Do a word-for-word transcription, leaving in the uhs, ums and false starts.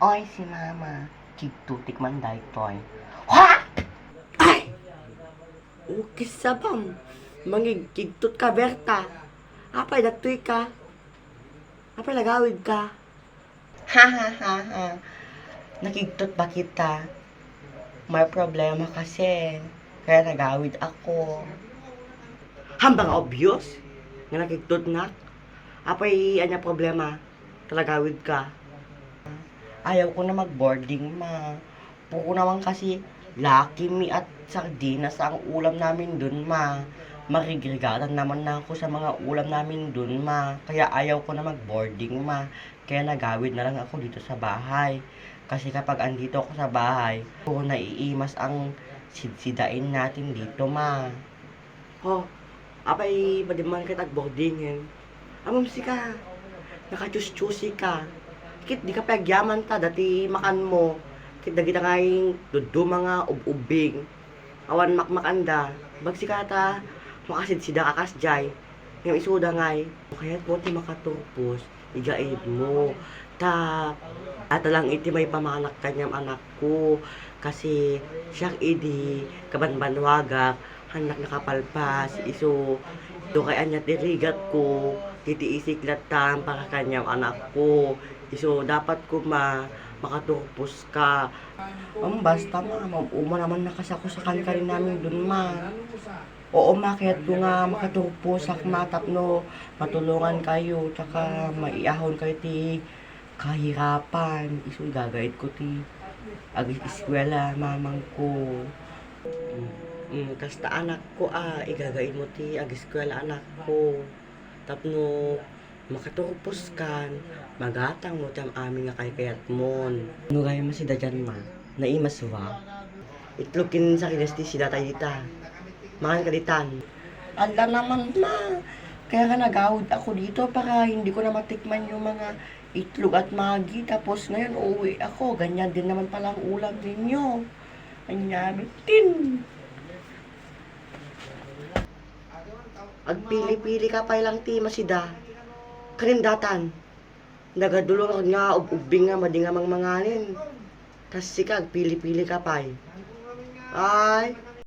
Oy, si Mama, kigtutik man daytoy. Ha? Ay! Ukis sabam. Mangigkigtot ka, Berta. Apay, datoy ka? Apay, nagawid ka? Ha, ha, ha, ha. Nakigtot ba kita? May problema kasi. Kaya nagawid ako. Hambang obvious nga nakigtot nak. Apay, ania problema? Talagawid ka. Ayaw ko na mag-boarding, ma. Puro naman kasi Lucky Me at sardinas ang ulam namin dun, ma. Marigrigatan naman na ako sa mga ulam namin dun, ma. Kaya ayaw ko na mag-boarding, ma. Kaya nagawid na lang ako dito sa bahay. Kasi kapag andito ako sa bahay, puro naiimas ang sidsidain natin dito, ma. Ho, apay, madi man ket agboardingen. Ammom sika, nakachuschusy ka. Ket di ka pay agyaman ta, dati makan mo. Ket dagita ngay dudduma nga ub-ubbing. Awan makmakanda. Bagsika ta, makasidsida ka kasdiay. Ngem isuda ngay. Kayat mo ti makaturpos. Igaid mo. Ta, ata lang iti maipamanak kaniam, anakko, kasi siak idi kabanbanwagak, hannak nakapalpas, isu, isu kay ania ti rigatko, titiisik latta para kaniam, anakko, isu dapat koma makaturposka. Am, basta ma, ma-, umanaman na kasi ako sa kankarin namin dun, ma. Oo, ma, kayatko nga makaturposak, ma, tapno matulongan kayo, tsaka maiahon kayo ti kahirapan. Isu igagaid ko ti ag-eskwela mamangko. Mm, mm, kasta anakko, a, igagaid mo ti ag-eskwela anakko. Tapno makaturpos kan, magatang mo ti am-amin nga kaykayatmon. No gayam a sida dian, ma, naimaswa. Itlog ken sardinas ti sida tayo dita. Mangan ka ditan. Ala naman, ma. Kaya nga nagawid ako dito para hindi ko na matikman yung mga itlog at Maggi. Tapos ngayon, uuwi ako. Ganyan din naman pala ang ulam ninyo. Anya, bitin. Agpili-pili ka pay lang ti masida. Kanin datan. Nagadulong nga ub-ubbing nga madi nga mangmanganin. Kas sika, agpili-pili ka pay. Ay,